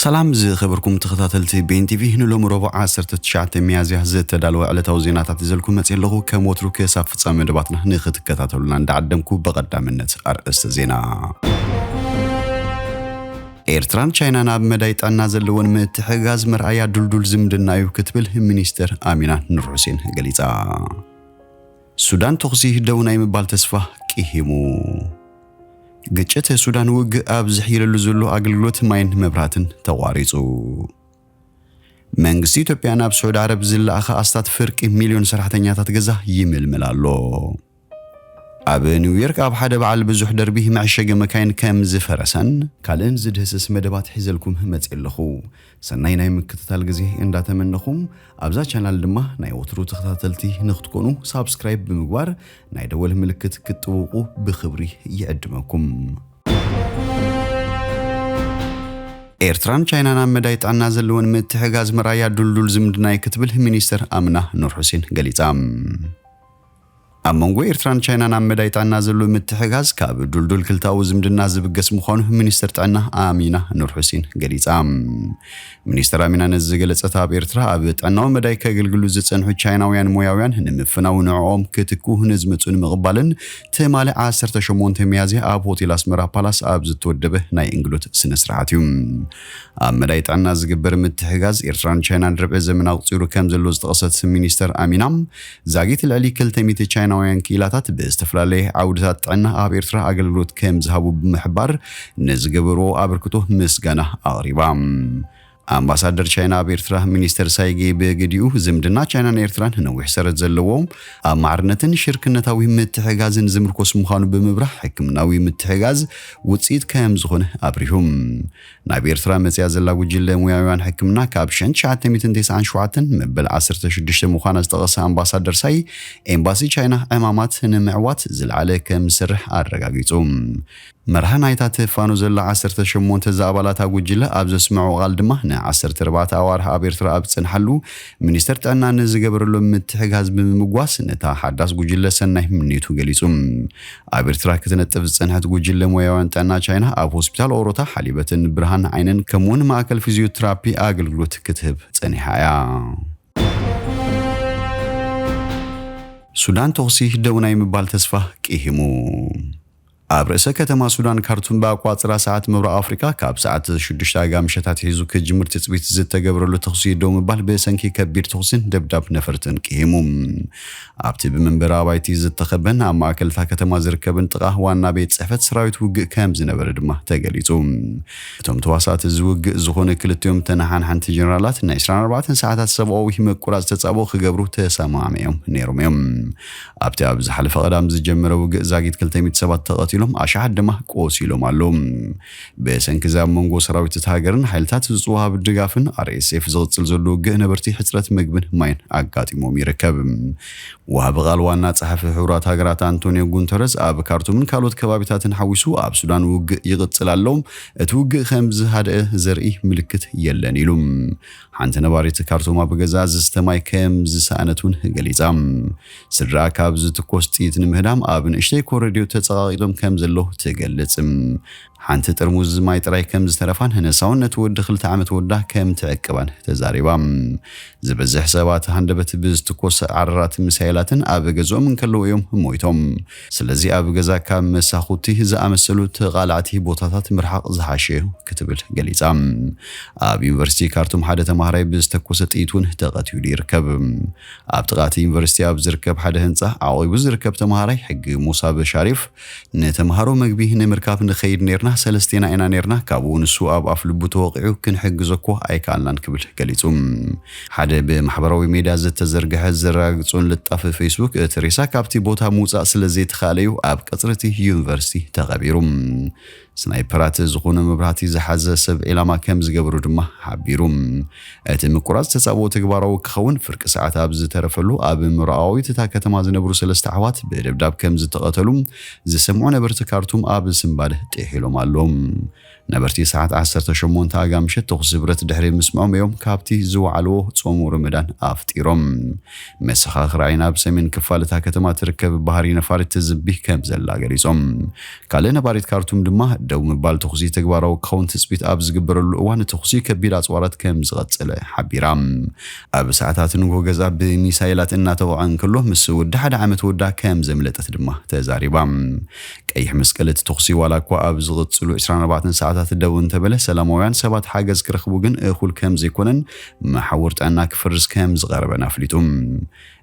ሰላም ዝኸበርኩም ተኸታተልቲ ቤን ቲቪ፣ ንሎሚ ረቡዕ ዓሰርተ ትሽዓተ ሚያዝያ ዝተዳለወ ዕለታዊ ዜናታት ይዘልኩም መጽእ ኣለኹ። ከም ወትሩ ክሳብ ፍጻሜ መደባትና ንኽትከታተሉና እንዳዓደምኩ ብቐዳምነት ኣርእስተ ዜና። ኤርትራን ቻይናን ኣብ መዳይ ጥዕና ዘለወን ምትሕጋዝ መርኣያ ድልዱል ዝምድና እዩ ክትብል ሚኒስተር ኣሚና ኑር ሁሴን ገሊጻ። ሱዳን ተኹሲ ደው ናይ ምባል ተስፋ ቂሂሙ። ግጭት ሱዳን ውግእ ኣብ ዝሕይለሉ ዘሎ ኣገልግሎት ማይን መብራህትን ተቋሪጹ። መንግስቲ ኢትዮጵያ ናብ ስዑዲ ዓረብ ዝለኣኸ ኣስታት ፍርቂ ሚልዮን ሰራሕተኛታት ገዛ ይምልምል ኣሎ። ኣብ ኒውዮርክ ኣብ ሓደ በዓል ብዙሕ ደርቢ መዐሸጊ መካይን ከም ዝፈረሰን ካልእን ዝድህስስ መደባት ሒዘልኩም መጽእ ኣለኹ። ሰናይ ናይ ምክትታል ግዜ እንዳተመነኹም፣ ኣብዛ ቻናል ድማ ናይ ወትሩ ተኸታተልቲ ንክትኮኑ ሳብስክራይብ ብምግባር ናይ ደወል ምልክት ክትጥውቁ ብኽብሪ ይዕድመኩም። ኤርትራን ቻይናን ኣብ መዳይ ጥዕና ዘለወን ምትሕጋዝ መርኣያ ድልዱል ዝምድና እዩ ክትብል ሚኒስተር ኣምና ኑር ሁሴን ገሊጻ። ኣብ መንጎ ኤርትራን ቻይናን ኣብ መዳይ ጥዕና ዘሎ ምትሕጋዝ ካብ ድልዱል ክልታዊ ዝምድና ዝብገስ ምዃኑ ሚኒስተር ጥዕና ኣሚና ኑር ሁሴን ገሊጻ። ሚኒስተር ኣሚና ነዚ ዝገለጸት ኣብ ኤርትራ ኣብ ጥዕናዊ መዳይ ከገልግሉ ዝጸንሑ ቻይናውያን ሞያውያን ንምፍናው ንዕኦም ክትክኡ ንዝመጹ ንምቕባልን ትማሊ ዓሰርተ ሸሞንተ ሚያዝያ ኣብ ሆቴል ኣስመራ ፓላስ ኣብ ዝተወደበ ናይ እንግዶት ስነ ስርዓት እዩ። ኣብ መዳይ ጥዕና ዝግበር ምትሕጋዝ ኤርትራን ቻይናን ርብዒ ዘመን ኣቑጺሩ ከም ዘሎ ዝጠቐሰት ሚኒስተር ኣሚና፣ ዛጊት ልዕሊ ክልተ ሚእቲ ቻይናውያን ክኢላታት ብዝተፈላለየ ዓውድታት ጥዕና ኣብ ኤርትራ ኣገልግሎት ከም ዝሃቡ ብምሕባር ንዝገበርዎ ኣበርክቶ ምስጋና ኣቕሪባ። ኣምባሳደር ቻይና ኣብ ኤርትራ ሚኒስተር ሳይጌ ብግዲኡ፣ ዝምድና ቻይናን ኤርትራን ነዊሕ ሰረት ዘለዎ፣ ኣብ ማዕርነትን ሽርክነታዊ ምትሕጋዝን ዝምርኮስ ምዃኑ ብምብራህ፣ ሕክምናዊ ምትሕጋዝ ውጽኢት ከም ዝኾነ ኣብሪሁ። ናብ ኤርትራ መጽያ ዘላ ጉጅለ ሞያውያን ሕክምና ካብ ሸን ትሽዓተ ሚእትን ተስዓን ሸውዓተን መበል ዓሰርተ ሽዱሽተ ምዃና ዝጠቐሰ ኣምባሳደር ሳይ፣ ኤምባሲ ቻይና ዕማማት ንምዕዋት ዝለዓለ ከም ዝሰርሕ ኣረጋጊጹ። መርሃ ናይታ ትፋኖ ዘላ ዓሰርተ ሸሞንተ ዝኣባላታ ጉጅለ ኣብ ዘስምዖ ቃል ድማ፣ ንዓሰርተ ኣርባዕተ ኣዋርሕ ኣብ ኤርትራ ኣብ ዝጸንሓሉ፣ ሚኒስተር ጥዕና ንዝገበረሎም ምትሕጋዝ ብምምጓስ፣ ነታ ሓዳስ ጉጅለ ሰናይ ምንዮቱ ገሊጹ። ኣብ ኤርትራ ክትነጥፍ ዝጸንሐት ጉጅለ ሞያውያን ጥዕና ቻይና፣ ኣብ ሆስፒታል ኦሮታ፣ ሓሊበትን ብርሃን ዓይንን፣ ከምኡውን ማእከል ፊዚዮትራፒ ኣገልግሎት ክትህብ ጸኒሓ እያ። ሱዳን ተኹሲ ደው ናይ ምባል ተስፋ ቂሂሙ። ኣብ ርእሰ ከተማ ሱዳን ካርቱም ብኣቋጽራ ሰዓት ምብራቕ ኣፍሪቃ ካብ ሰዓት ሽዱሽተ ኣጋ ምሸት ኣትሒዙ ክጅምር ትጽቢት ዝተገብረሉ ተኹሲ ደው ምባል ብሰንኪ ከቢድ ተኹሲን ደብዳብ ነፈርትን ቂሂሙ። ኣብቲ ብመንበሪ ኣባይቲ ዝተኸበን ኣብ ማእከል እታ ከተማ ዝርከብን ጥቓ ዋና ቤት ጽሕፈት ሰራዊት ውግእ ከም ዝነበረ ድማ ተገሊጹ። እቶም ተዋሳእቲ እዚ ውግእ ዝኾኑ ክልቲኦም ተነሓንሓንቲ ጀነራላት ናይ ዕስራን ኣርባዕተን ሰዓታት ሰብኣዊ ምቁራጽ ተጻብኦ ክገብሩ ተሰማሚዖም ነይሮም እዮም። ኣብቲ ኣብ ዝሓለፈ ቀዳም ዝጀመረ ውግእ ዛጊት ክልተ ሚእቲ ሰባት ተቐቲሎም፣ ኣሽሓት ድማ ቆሲሎም ኣለዉ። ብሰንኪ እዚ ኣብ መንጎ ሰራዊት እታ ሃገርን ሓይልታት ዝወሃብ ድጋፍን ኣር ኤስ ኤፍ ዝቕጽል ዘሎ ውግእ ነበርቲ ሕጽረት ምግብን ማይን ኣጋጢሞም ይርከብ። ወሃቢ ቃል ዋና ጸሓፊ ሕቡራት ሃገራት ኣንቶኒዮ ጉንተረስ ኣብ ካርቱምን ካልኦት ከባቢታትን ሓዊሱ ኣብ ሱዳን ውግእ ይቕጽል ኣሎ፣ እቲ ውግእ ከም ዝሃደአ ዘርኢ ምልክት የለን ኢሉ። ሓንቲ ነባሪት ካርቱም ኣብ ገዛ ዝስተ ማይ ከም ዝሰኣነት እውን ገሊጻ። ስድራ ካብ ዝትኮስ ጥይት ንምህዳም ኣብ ንእሽተይ ኮረድዮ ተጸቓቒጦም ከም ዘለዉ ትገልጽ። ሓንቲ ጥርሙዝ ማይ ጥራይ ከም ዝተረፋን ንሳውን ነቲ ወዲ ክልተ ዓመት ወዳ ከም ትዕቅባን ተዛሪባ። ዝበዝሕ ሰባት ሃንደበት ብዝትኮስ ዓረራት ሚሳይላትን ኣብ ገዝኦም እንከለዉ እዮም ሞይቶም። ስለዚ ኣብ ገዛ ካብ መሳኹቲ ዝኣመሰሉ ተቓላዕቲ ቦታታት ምርሓቕ ዝሓሸ እዩ ክትብል ገሊጻ። ኣብ ዩኒቨርሲቲ ካርቱም ሓደ ተማሃራይ ብዝተኮሰ ጥይት እውን ተቐቲሉ ይርከብ። ኣብ ጥቓ እቲ ዩኒቨርሲቲ ኣብ ዝርከብ ሓደ ህንጻ ዓቒቡ ዝርከብ ተማሃራይ ሕጊ ሙሳ በሻሪፍ፣ "ንተምሃሮ መግቢ ንምርካብ ንኸይድ ኔርና፣ ሰለስቴና ኢና ኔርና፣ ካብኡ ንሱ ኣብ ኣፍ ልቡ ተወቒዑ፣ ክንሕግዞ እኮ ኣይከኣልናን" ክብል ገሊጹ። ሓደ ብማሕበራዊ ሜድያ ዝተዘርግሐ ዘረጋግጹን ልጣፍ ፌስቡክ፣ እቲ ሬሳ ካብቲ ቦታ ምውጻእ ስለ ዘይተኻእለ እዩ ኣብ ቀጽሪ እቲ ዩኒቨርሲቲ ተቐቢሩ። ስናይፐራት ዝኾነ መብራህቲ ዝሓዘ ሰብ ዒላማ ከም ዝገበሩ ድማ ሓቢሩ። እቲ ምቁራጽ ተጻብኦ ተግባራዊ ክኸውን ፍርቂ ሰዓት ኣብ ዝተረፈሉ፣ ኣብ ምብራቓዊት እታ ከተማ ዝነብሩ ሰለስተ ኣሕዋት ብደብዳብ ከም ዝተቐተሉ ዝሰምዑ ነበርቲ ካርቱም ኣብ ስንባደ ጥሒሎም ኣለዉ። ነበርቲ ሰዓት ዓሰርተ ሸሞንተ ኣጋ ምሸት ተኹሲ ብረት ድሕሪ ምስምዖም እዮም ካብቲ ዝወዓልዎ ጾሙ ረመዳን ኣፍጢሮም። መሰኻኽር ዓይኒ ኣብ ሰሜን ክፋል እታ ከተማ ትርከብ ባህሪ ነፋሪት ትዝቢ ከም ዘላ ገሊጾም። ካልእ ነባሪት ካርቱም ድማ፣ ደው ምባል ተኹሲ ተግባራዊ ክኸውን ትጽቢት ኣብ ዝግበረሉ እዋን፣ ተኹሲ ከቢድ ኣጽዋራት ከም ዝቐጸለ ሓቢራ። ኣብ ሰዓታት ንግሆ ገዛ ብሚሳይላት እናተወቕዐ እንከሎ፣ ምስ ወዲ ሓደ ዓመት ወዳ ከም ዘምለጠት ድማ ተዛሪባ። ቀይሕ መስቀል እቲ ተኹሲ ዋላ እኳ ኣብ ዝቕጽሉ ዕስራን ኣርባዕተን ሰዓታት ደው እንተበለ፣ ሰላማውያን ሰባት ሓገዝ ክረኽቡ ግን እኹል ከም ዘይኮነን መሓውር ጥዕና ክፈርስ ከም ዝቐረበን ኣፍሊጡ።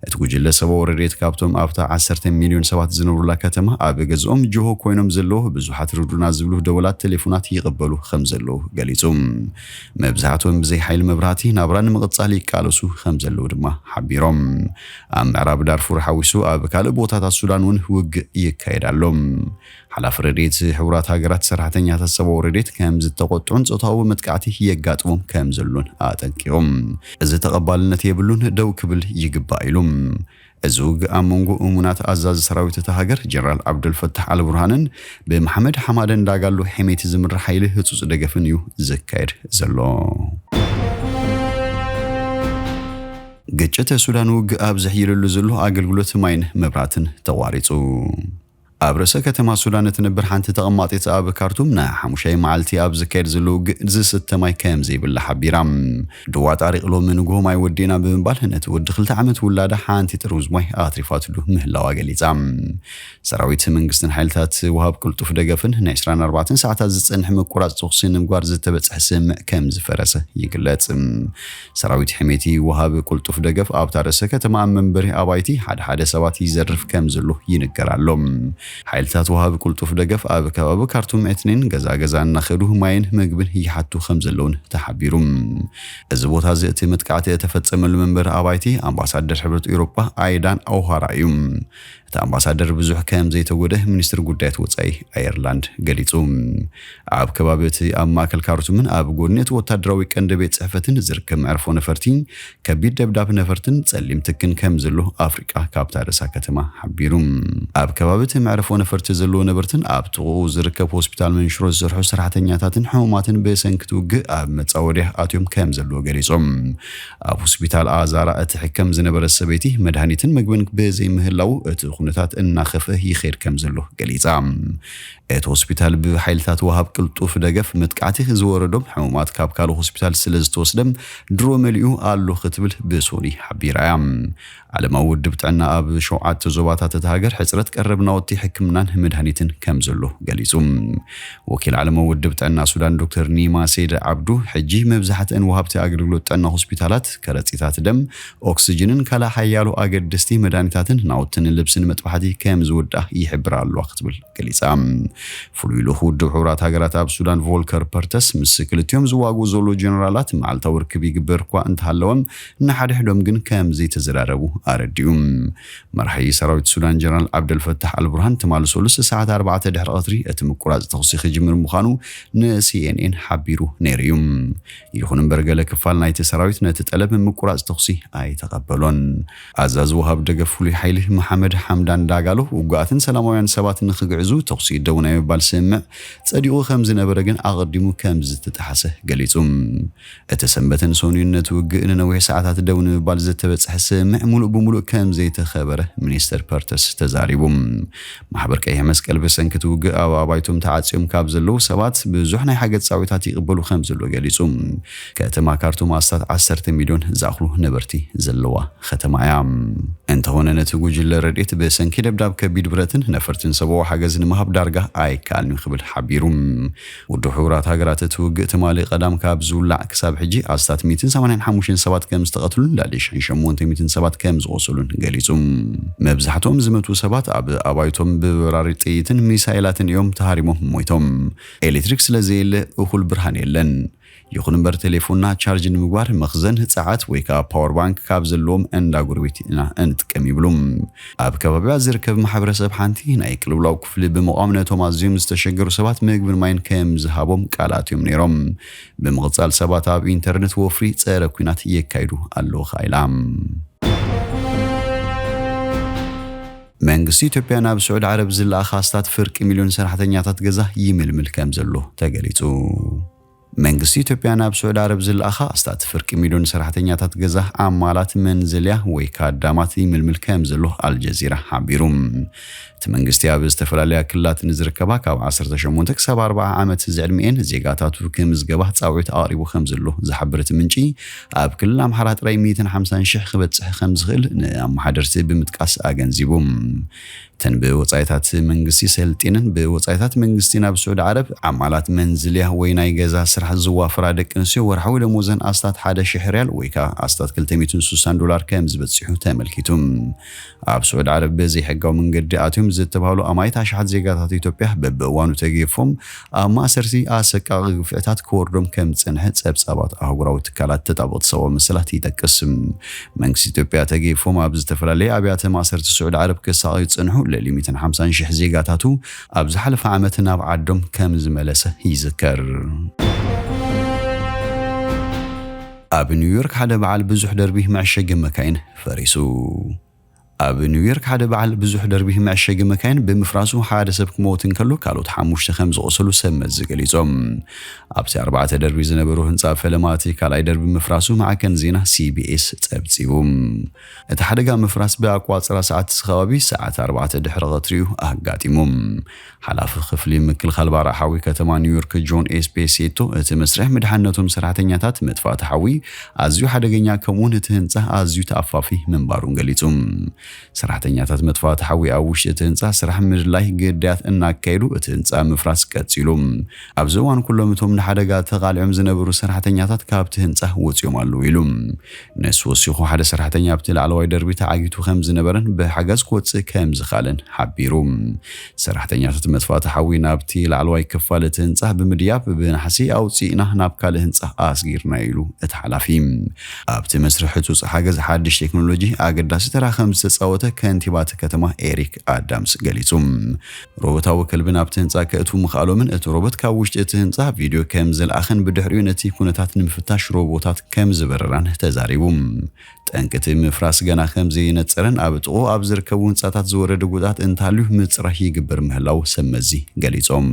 እቲ ጉጅለ ሰብኣዊ ረድኤት ካብቶም ኣብታ ዓሰርተ ሚልዮን ሰባት ዝነብሩላ ከተማ ኣብ ገዝኦም ጅሆ ኮይኖም ዘለዉ ብዙሓት ርዱና ዝብሉ ደወላት ቴሌፎናት ይቕበሉ ከም ዘለዉ ገሊጹ። መብዛሕትኦም ብዘይ ሓይሊ መብራህቲ ናብራ ንምቕጻል ይቃለሱ ከም ዘለዉ ድማ ሓቢሮም። ኣብ ምዕራብ ዳርፉር ሓዊሱ ኣብ ካልእ ቦታታት ሱዳን እውን ውግእ ይካየድ ኣሎ። ሓላፊ ረድኤት ሕቡራት ሃገራት ሰራሕተኛታት ሰብኣዊ ረድኤት ከም ዝተቆጥዑን ጾታዊ መጥቃዕቲ የጋጥሞም ከም ዘሎን ኣጠንቂቖም። እዚ ተቐባልነት የብሉን፣ ደው ክብል ይግባእ ኢሉ። እዚ ውግእ ኣብ መንጎ እሙናት ኣዛዚ ሰራዊት እታ ሃገር ጀነራል ዓብደልፈታሕ ኣልቡርሃንን ብመሓመድ ሓማደን ዳጋሎ ሄሜቲ ዝምራሕ ሓይሊ ህጹጽ ደገፍን እዩ ዝካየድ ዘሎ። ግጭት ሱዳን ውግእ ኣብ ዘሕይለሉ ዘሎ ኣገልግሎት ማይን መብራትን ተቋሪጹ። ኣብ ርእሰ ከተማ ሱዳን እትነብር ሓንቲ ተቐማጢት ኣብ ካርቱም ናይ ሓሙሻይ መዓልቲ ኣብ ዝካየድ ዘሎ ውግእ ዝስተ ማይ ከም ዘይብላ ሓቢራ። ድዋ ጣሪቕ ሎሚ ንግሆ ማይ ወዲእና ብምባል ነቲ ወዲ ክልተ ዓመት ውላዳ ሓንቲ ጥርሙዝ ማይ ኣትሪፋትሉ ምህላዋ ገሊጻ። ሰራዊት መንግስትን ሓይልታት ወሃብ ቅልጡፍ ደገፍን ንዕስራን ኣርባዕተን ሰዓታት ዝጸንሕ ምቁራጽ ተኹሲ ንምግባር ዝተበጽሐ ስምምዕ ከም ዝፈረሰ ይግለጽ። ሰራዊት ሕሜቲ ወሃብ ቅልጡፍ ደገፍ ኣብታ ርእሰ ከተማ ኣብ መንበሪ ኣባይቲ ሓደ ሓደ ሰባት ይዘርፍ ከም ዘሎ ይንገር ኣሎ። ሓይልታት ወሃብ ቅልጡፍ ደገፍ ኣብ ከባቢ ካርቱም ዕትኒን ገዛ ገዛ እናኸዱ ማይን ምግብን ይሓቱ ከም ዘለውን ተሓቢሩ። እዚ ቦታ እዚ እቲ መጥቃዕቲ እተፈጸመሉ መንበሪ ኣባይቲ ኣምባሳደር ሕብረት ኤውሮጳ ኣይዳን ኣውሃራ እዩ። እቲ ኣምባሳደር ብዙሕ ከም ዘይተጎደ ሚኒስትሪ ጉዳያት ወጻኢ ኣየርላንድ ገሊጹ። ኣብ ከባቢ እቲ ኣብ ማእከል ካርቱምን ኣብ ጎድኒ እቲ ወታደራዊ ቀንዲ ቤት ጽሕፈትን ዝርከብ መዕርፎ ነፈርቲ ከቢድ ደብዳብ ነፈርትን ጸሊም ትክን ከም ዘሎ ኣፍሪቃ ካብታ ርእሳ ከተማ ሓቢሩ። ኣብ ከባቢ እቲ መዕርፎ ነፈርቲ ዘለዉ ነበርትን ኣብ ጥቕኡ ዝርከብ ሆስፒታል መንሽሮ ዝሰርሑ ሰራሕተኛታትን ሕሙማትን ብሰንኪ እቲ ውግእ ኣብ መጻወድያ ኣትዮም ከም ዘለዉ ገሊጾም። ኣብ ሆስፒታል ኣዛራ እትሕከም ዝነበረት ሰበይቲ መድሃኒትን ምግብን ብዘይምህላዉ እቲ ኩነታት እናኸፍአ ይኸይድ ከም ዘሎ ገሊጻ። እቲ ሆስፒታል ብሓይልታት ወሃብ ቅልጡፍ ደገፍ መጥቃዕቲ ዝወረዶም ሕሙማት ካብ ካልእ ሆስፒታል ስለ ዝተወስደ ድሮ መሊኡ ኣሎ ክትብል ብሶኒ ሓቢራ እያ። ዓለማዊ ውድብ ጥዕና ኣብ ሸውዓተ ዞባታት እታ ሃገር ሕጽረት ቀረብ ናውቲ ሕክምናን መድሃኒትን ከም ዘሎ ገሊጹ። ወኪል ዓለማዊ ውድብ ጥዕና ሱዳን ዶክተር ኒማ ሴድ ዓብዱ፣ ሕጂ መብዛሕትአን ወሃብቲ ኣገልግሎት ጥዕና ሆስፒታላት ከረጺታት ደም፣ ኦክስጅንን ካልእ ሓያሎ ኣገደስቲ መድሃኒታትን ናውትን ልብስን መጥባሕቲ ከም ዝውድኣ ይሕብር ኣሎ ክትብል ገሊጻ። ፍሉይ ልኡኽ ውድብ ሕቡራት ሃገራት ኣብ ሱዳን ቮልከር ፐርተስ ምስ ክልቲኦም ዝዋግኡ ዘለዉ ጀነራላት መዓልታዊ ርክብ ይግበር እኳ እንተሃለወ፣ ንሓድሕዶም ግን ከም ዘይተዘራረቡ ኣረዲኡ። መራሒ ሰራዊት ሱዳን ጀነራል ዓብደልፈታሕ ኣልቡርሃን ትማሊ ሰሉስ ሰዓት ኣርባዕተ ድሕሪ ቀትሪ እቲ ምቁራጽ ተኹሲ ክጅምር ምዃኑ ንሲኤንኤን ሓቢሩ ነይሩ እዩ። ይኹን እምበር ገለ ክፋል ናይቲ ሰራዊት ነቲ ጠለብ ምቁራጽ ተኹሲ ኣይተቐበሎን። ኣዛዚ ወሃብ ደገፍ ፍሉይ ሓይሊ መሓመድ ሓምዳን ዳጋሎ ውጉኣትን ሰላማውያን ሰባት ንኽግዕዙ ተኹሲ ደው ናይ ምባል ስምምዕ ጸዲቑ ከም ዝነበረ ግን ኣቐዲሙ ከም ዝተጠሓሰ ገሊጹ። እቲ ሰንበትን ሰኑይን ነቲ ውግእ ንነዊሕ ሰዓታት ደው ንምባል ዝተበጽሐ ስምምዕ ምሉእ ብምሉእ ከም ዘይተኸበረ ሚኒስተር ፐርተስ ተዛሪቡ። ማሕበር ቀይሕ መስቀል ብሰንኪ እቲ ውግእ ኣብ ኣባይቶም ተዓጽዮም ካብ ዘለዉ ሰባት ብዙሕ ናይ ሓገዝ ጻዊታት ይቕበሉ ከም ዘሎ ገሊጹ። ከተማ ካርቱም ኣስታት ዓሰርተ ሚልዮን ዝኣኽሉ ነበርቲ ዘለዋ ከተማ እያ። እንተኾነ ነቲ ጉጅለ ረድኤት ብሰንኪ ደብዳብ ከቢድ ብረትን ነፈርትን ሰብኣዊ ሓገዝ ንምሃብ ዳርጋ ኣይከኣልን እዩ ክብል ሓቢሩ። ውድብ ሕቡራት ሃገራት እቲ ውግእ ትማሊ ቀዳም ካብ ዝውላዕ ክሳብ ሕጂ ኣስታት ሚእትን ሰማንያን ሓሙሽተን ሰባት ከም ዝተቐትሉን ልዕሊ ሽሕን ሸሞንተ ሚእትን ሰባት ከም ዝቖሰሉን ገሊጹ። መብዛሕትኦም ዝመቱ ሰባት ኣብ ኣባይቶም ብበራሪ ጥይትን ሚሳይላትን እዮም ተሃሪሞም ሞይቶም። ኤሌክትሪክ ስለ ዘየለ እኹል ብርሃን የለን። ይኹን እምበር ቴሌፎንና ቻርጅ ንምግባር መኽዘን ጸዓት ወይ ከኣ ፓወር ባንክ ካብ ዘለዎም እንዳ ጎረቤት ኢና እንጥቀም ይብሉ። ኣብ ከባቢያ ዝርከብ ማሕበረሰብ ሓንቲ ናይ ቅልውላው ክፍሊ ብምቋም ነቶም ኣዝዮም ዝተሸገሩ ሰባት ምግብን ማይን ከም ዝሃቦም ቃል ኣትዮም ነይሮም። ብምቕጻል ሰባት ኣብ ኢንተርነት ወፍሪ ጸረ ኲናት የካይዱ ኣለዉ ከኣ ኢላ። መንግስቲ ኢትዮጵያ ናብ ስዑዲ ዓረብ ዝለኣኻ ኣስታት ፍርቂ ሚልዮን ሰራሕተኛታት ገዛ ይምልምል ከም ዘሎ ተገሊጹ። መንግስቲ ኢትዮጵያ ናብ ስዑዲ ዓረብ ዝለኣኻ ኣስታት ፍርቂ ሚልዮን ሰራሕተኛታት ገዛ ኣማላት መንዘልያ ወይ ካዳማት ይምልምል ከም ዘሎ ኣልጀዚራ ሓቢሩ። እቲ መንግስቲ ኣብ ዝተፈላለያ ክልላት ንዝርከባ ካብ ዓሰርተ ሸሞንተ ክሳብ ኣርብዓ ዓመት ዝዕድሚኤን ዜጋታቱ ክምዝገባ ጻውዒት ኣቕሪቡ ከም ዘሎ ዝሓበረ እቲ ምንጪ፣ ኣብ ክልል ኣምሓራ ጥራይ ሚእትን ሓምሳን ሽሕ ክበጽሕ ከም ዝኽእል ንኣመሓደርቲ ብምጥቃስ ኣገንዚቡ። እተን ብወጻኢታት መንግስቲ ሰልጢነን ብወጻኢታት መንግስቲ ናብ ስዑዲ ዓረብ ዓማላት መንዝልያ ወይ ናይ ገዛ ስራሕ ዝዋፈራ ደቂ ኣንስትዮ ወርሓዊ ደሞዘን ኣስታት ሓደ ሽሕ ሪያል ወይ ከዓ ኣስታት ክልተ ሚእትን ስሳን ዶላር ከም ዝበጽሑ ተመልኪቱ። ኣብ ስዑዲ ዓረብ ብዘይሕጋዊ መንገዲ ኣትዮም ዝተባህሉ ኣማኢት ኣሽሓት ዜጋታት ኢትዮጵያ በብእዋኑ ተገይፎም ኣብ ማእሰርቲ ኣሰቃቒ ግፍዕታት ክወርዶም ከም ዝጸንሐ ጸብጻባት ኣህጉራዊ ትካላት ተጣበቕቲ ሰብኣዊ መሰላት ይጠቅስ። መንግስቲ ኢትዮጵያ ተገይፎም ኣብ ዝተፈላለየ ኣብያተ ማእሰርቲ ስዑዲ ዓረብ ክሳቐዩ ዝጸንሑ ልዕሊ ሚእትን ሓምሳን ሽሕ ዜጋታቱ ኣብ ዝሓለፈ ዓመት ናብ ዓዶም ከም ዝመለሰ ይዝከር። ኣብ ኒውዮርክ ሓደ በዓል ብዙሕ ደርቢ መዐሸጊ መካይን ፈሪሱ። ኣብ ኒውዮርክ ሓደ በዓል ብዙሕ ደርቢ መዐሸጊ መካይን ብምፍራሱ ሓደ ሰብ ክመውት እንከሎ ካልኦት ሓሙሽተ ከም ዝቆሰሉ ሰብ መዚ ገሊጾም። ኣብቲ ኣርባዕተ ደርቢ ዝነበሩ ህንጻ ፈለማ እቲ ካልኣይ ደርቢ ምፍራሱ ማዕከን ዜና ሲቢኤስ ጸብጺቡ። እቲ ሓደጋ ምፍራስ ብኣቋጽራ ሰዓት እዚ ከባቢ ሰዓት ኣርባዕተ ድሕሪ ቀትሪ እዩ ኣጋጢሙ። ሓላፊ ክፍሊ ምክልኻል ባርዕ ሓዊ ከተማ ኒውዮርክ ጆን ኤስፔሴቶ እቲ መስርሕ ምድሓን ነቶም ሰራሕተኛታት መጥፋእቲ ሓዊ ኣዝዩ ሓደገኛ ከምኡውን እቲ ህንጻ ኣዝዩ ተኣፋፊ ምንባሩን ገሊጹ። ሰራሕተኛታት መጥፋእቲ ሓዊ ኣብ ውሽጢ እቲ ህንጻ ስራሕ ምድላይ ግዳያት እናካየዱ እቲ ህንጻ ምፍራስ ቀጺሉ። ኣብዚ እዋን ኩሎም እቶም ንሓደጋ ተቓሊዖም ዝነበሩ ሰራሕተኛታት ካብቲ ህንጻ ወጺኦም ኣለዉ ኢሉ። ንሱ ወሲኹ ሓደ ሰራሕተኛ ኣብቲ ላዕለዋይ ደርቢ ተዓጊቱ ከም ዝነበረን ብሓገዝ ክወጽእ ከም ዝኻለን ሓቢሩ። ሰራሕተኛታት መጥፋእቲ ሓዊ ናብቲ ላዕለዋይ ክፋል እቲ ህንጻ ብምድያብ ብናሕሲ ኣውጺእና ናብ ካልእ ህንጻ ኣስጊርና ኢሉ እቲ ሓላፊ። ኣብቲ መስርሕ ህጹጽ ሓገዝ ሓድሽ ቴክኖሎጂ ኣገዳሲ ተራ ከም ዝተጻወተ ከንቲባ እቲ ከተማ ኤሪክ ኣዳምስ ገሊጹ። ሮቦታዊ ከልቢ ናብቲ ህንጻ ከእትዉ ምኽኣሎምን እቲ ሮቦት ካብ ውሽጢ እቲ ህንጻ ቪድዮ ከም ዝለኣኸን ብድሕሪኡ ነቲ ኩነታት ንምፍታሽ ሮቦታት ከም ዝበረራን ተዛሪቡ። ጠንቂ እቲ ምፍራስ ገና ከም ዘይነጸረን ኣብ ጥቕኡ ኣብ ዝርከቡ ህንጻታት ዝወረደ ጉድኣት እንተሃልዩ ምጽራይ ይግበር ምህላው ሰብ መዚ ገሊጾም።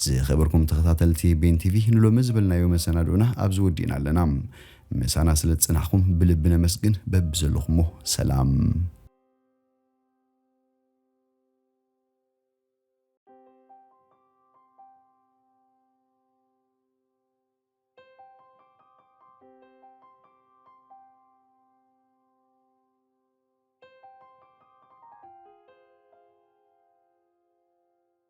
ዝኸበርኩም ተኸታተልቲ ቤን ቲቪ ንሎሚ ዝበልናዮ መሰናድኡና ኣብዚ ወዲእና ኣለና። ምሳና ስለ ዝጸናሕኩም ብልቢ ነመስግን። በብዘለኹሞ ሰላም።